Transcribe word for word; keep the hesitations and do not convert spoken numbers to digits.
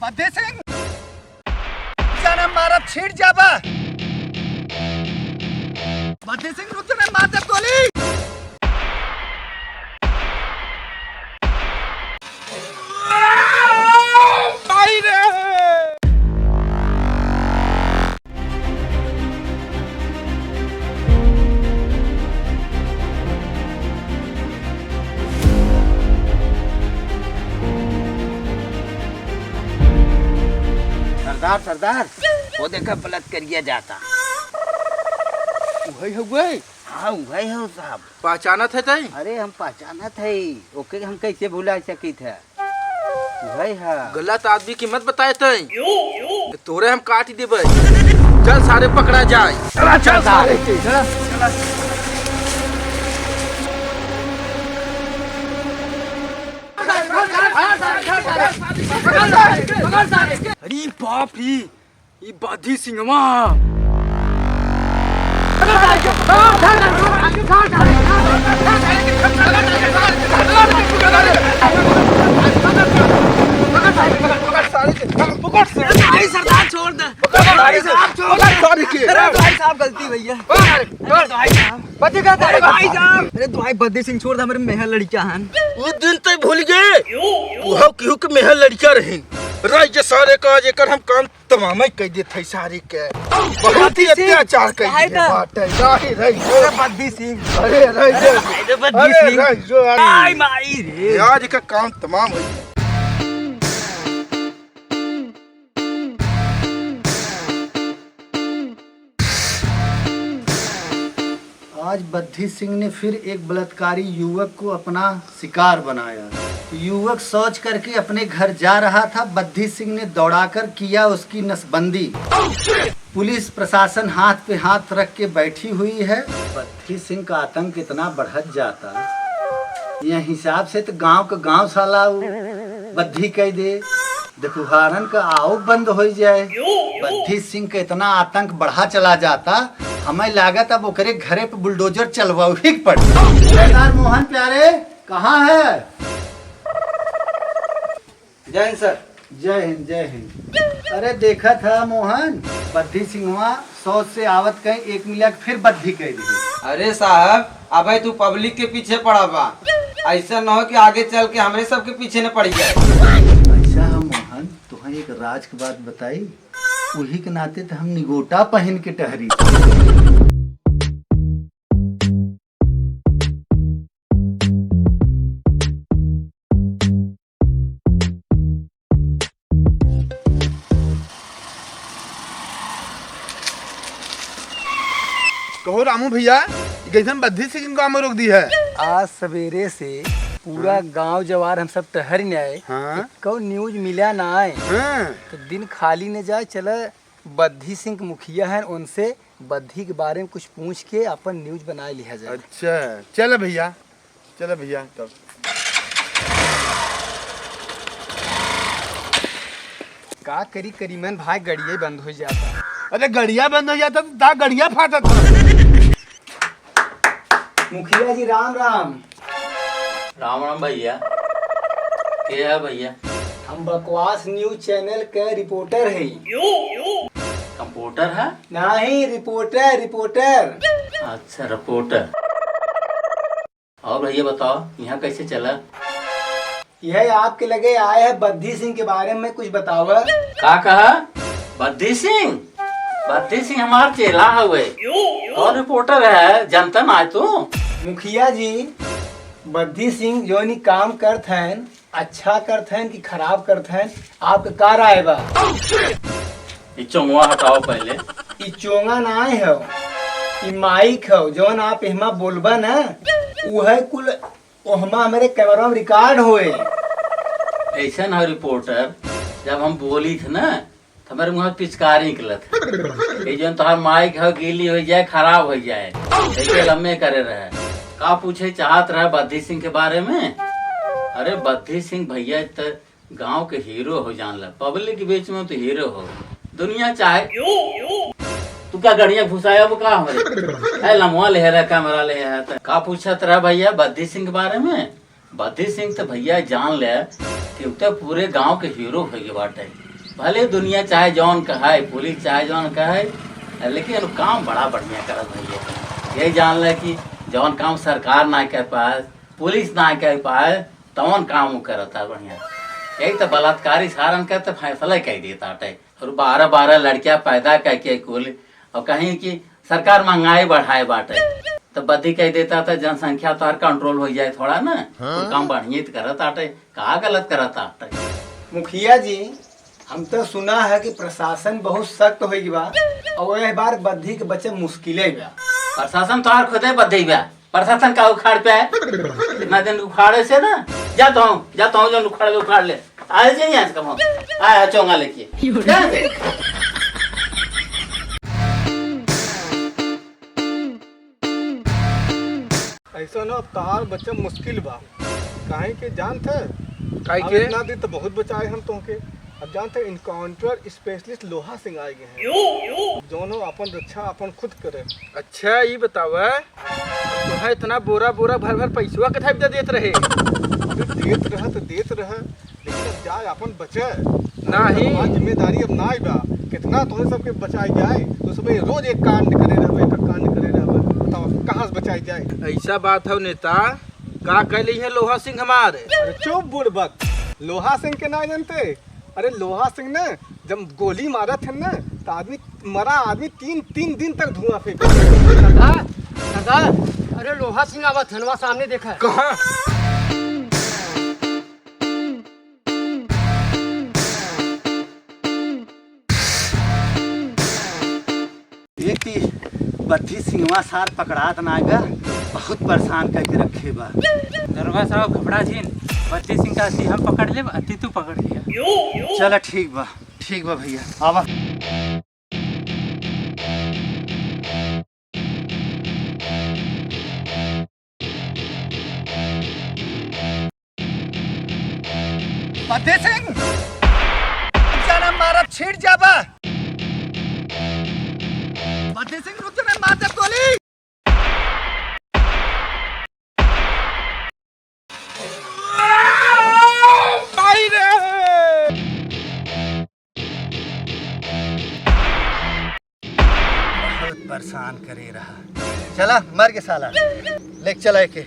बद्दी सिंह, जाना मारा छीट जाबा। बद्दी सिंह, रुक जा, मार दे गोली। भाई रे। सरदार, सरदार, वो देखा बलात्कारिया जाता। उहई हउवे? हाँ, उहई हउ साहब। पहचानत है तई? अरे, हम पहचानत है, ओके हम कैसे भुला सकित है? उहई है। गलत आदमी की मत बताए तई, तोरे हम काट देबे। चल सारे पकड़ा जाए। चला, चल सारे के। अरे बाप रे, ई बद्दी सिंहवा। भाई सरदार छोड़ दे। भाई साहब छोड़ दे। अरे भाई साहब गलती भैया। अरे भाई साहब। बद्दी का अरे भाई साहब। अरे भाई बद्दी सिंह छोड़ दे, हमरे मेहर लड़किया हन। वो दिन तक भूल गए। वो केहू के मेहर लड़किया रही। राज सारे का आज एकर हम काम तमामे कइ देत है सारे के। बहुत ही अत्याचार कइ देत है। बाटे। अरे बद्दी सिंह। अरे रह जो। अरे बद्दी सिंह। रह जो। आई माई रे। आज का काम तमाम है। आज बद्दी सिंह ने फिर एक बलात्कारी युवक को अपना शिकार बनाया। युवक शौच करके अपने घर जा रहा था। बद्दी सिंह ने दौड़ाकर किया उसकी नसबंदी। पुलिस प्रशासन हाथ पे हाथ रख के बैठी हुई है। बद्दी सिंह का आतंक इतना बढ़त जाता, यह हिसाब से तो गांव का गांव साला उ बद्दी कह दे। देखुहारन का आओ बंद होइ जाए। बद्दी सिंह का इतना आतंक बढ़ा चला जाता, हमें लागत अब ओकरे घरे पे बुलडोजर चलवावे के पड़े। सरदार मोहन प्यारे, कहाँ है? जय हिंद सर। जय हिंद, जय हिंद। अरे देखत ह मोहन, बद्दी सिंहवा शौच से आवत कहीं एक मिला के फिर बद्दी कह दी। अरे साहब, अबे तू पब्लिक के पीछे पड़ा बा, ऐसा न हो कि आगे चल के हमरे सबके पीछे न पड़ जाए। अच्छा ह मोहन, तुहें एक राज के बात बताई, उही के नाते त हम निगोटा पहन के टहरी। कहो रामू भैया, ई कैसन बद्दी सिंह गाँव में रोक दी है? आज सवेरे से पूरा हाँ। गांव जवार हम सब टहर न आए, हाँ। कौ न्यूज मिला ना आए, हाँ। तो दिन खाली न जाए। चला बद्दी सिंह के मुखिया हैं, उनसे बद्दी के बारे में कुछ पूछ के अपन न्यूज बना लिया जाए। अच्छा, चला भैया, चला भैया तब। का करी करीमन भाई, गड़िया बंद हो जाता। अरे गड़िया बंद हो जाता तो दा गड़िया फाटत था। मुखिया जी राम राम। राम राम भैया। के है भैया? हम बकवास न्यूज चैनल के रिपोर्टर हैं। कंप्यूटर है? नहीं, रिपोर्टर, रिपोर्टर। अच्छा, रिपोर्टर। और भैया बताओ, यहाँ कैसे चला? यह आपके लगे आए हैं, बद्दी सिंह के बारे में कुछ बतावा। का कहा? बद्दी सिंह? बद्दी सिंह हमार चेला हवे। कौन रिपोर्टर है, जनता ना है तू? मुखिया जी, बद्दी सिंह जौन ई काम करत हैं, अच्छा करत हैं कि खराब करत हैं, आपके का राय बा? ई चोंगवा हटाओ पहले। ई चोंगा नाय हौ, ई माइक हौ, जौन आप एहमा बोलबा ना, उहै कुल ओहमा हमरे कैमरा में रिकॉर्ड होए। ऐसन है रिपोर्टर, जब हम बोली थे ना, तो हमरे मुँह से पिचकारी निकलत है। ये जौन तोहार माइक है, गीली हो जाए, खराब हो जाए, ऐसे लम्बे करे रहे। का पूछे चाहत रहे बद्दी सिंह के बारे में? अरे बद्दी सिंह भैया तो गांव के हीरो हो, जान ला, पब्लिक के बीच में तो हीरो हो, दुनिया चाहे। तू का गड़िया घुसाया वो का हमरे? ए, लमवा ले रहा, कैमरा ले रहा, तो का पूछत रहा भैया बद्दी सिंह के बारे में? बद्दी सिंह तो भैया जान ले कि उ तो पूरे गांव के हीरो हो गए बाटे। भले दुनिया चाहे जौन कहे, पुलिस चाहे जौन कहे, लेकिन काम बड़ा बढ़िया करत भैया। यही जान ले कि जौन काम सरकार ना कर पाए, पुलिस ना कर पाए, तौन काम उ करत है बढ़िया। यही तो बलात्कारी सारन का तो फैसला ही कह देता है। और बारह बारह लड़कियां पैदा करके कुल, और कहीं कि सरकार महंगाई बढ़ाए बाटे, तो बदी कह देता तो जनसंख्या तोहर कंट्रोल हो जाए थोड़ा ना। हाँ। तो काम बढ़िया तो करत आटे, का गलत करत आटे? मुखिया जी, हम तो सुना है कि प्रशासन बहुत सख्त हो गई बा, और यह बार बद्धी के बचे मुश्किले बा। प्रशासन तोहर खुदे बद्धी बा, प्रशासन का उखाड़ पे है? इतना दिन उखाड़े से ना, जा तो हूँ, जा तो हूँ, जो उखाड़ ले, उखाड़ ले। आज नहीं, आज कमाओ। आया चोंगा लेके। जा दे। ऐसा ना, अब तहार बच्चा मुश्किल बा। काहे के जानत है? काहे अब के? इतना दिन तो बहुत बचाए हम तोहके। अब जानत है, एनकाउंटर स्पेशलिस्ट लोहा सिंह आए गए हैं। जौन हो अपन रक्षा अपन खुद करे। अच्छा, ई बतावा, तोहे इतना बोरा बोरा भर भर पैसवा कथाई दे देत रहे? अबे देत रहे तो देत रहे, लेकिन अब जाए अपन बचे। नहीं। हमार जिम्मेदारी अब ना आई बा। कितना तोहे सबके बचाई जाए, तो सब रोज एक कांड करे रहबे, एक कांड करे रहबे। बताओ, कहाँ से बचाई जाए? ऐसा बात है नेता, का कह ली है लोहा सिंह हमारे? अरे चुप बुड़बक, लोहा सिंह के ना जानते? अरे लोहा सिंह ना, जब गोली मारत है ना, तो आदमी, मरा आदमी तीन, तीन दिन तक धुआं फेंके। सरदार, सरदार, अरे लोहा सिंह आवत है, वहाँ सामने देखा। कहाँ? एक ती बद्धी सिंहवा सार पकड़ात ना बा, बहुत परेशान करके रखे बा। दरोगा साहब घबरा जिन, बद्धी सिंह का अति हम पकड़ लेब, अति तू पकड़ लिया। चला ठीक बा, ठीक बा भैया, आवा। बद्धी सिंह, रुक जाना, मारब छीट जाबा। बद्धी सिंह, रुक जाना, मार देब गोली। भाई रे। बहुत परेशान करे रहा। चला, मर के साला। लेके चला एके।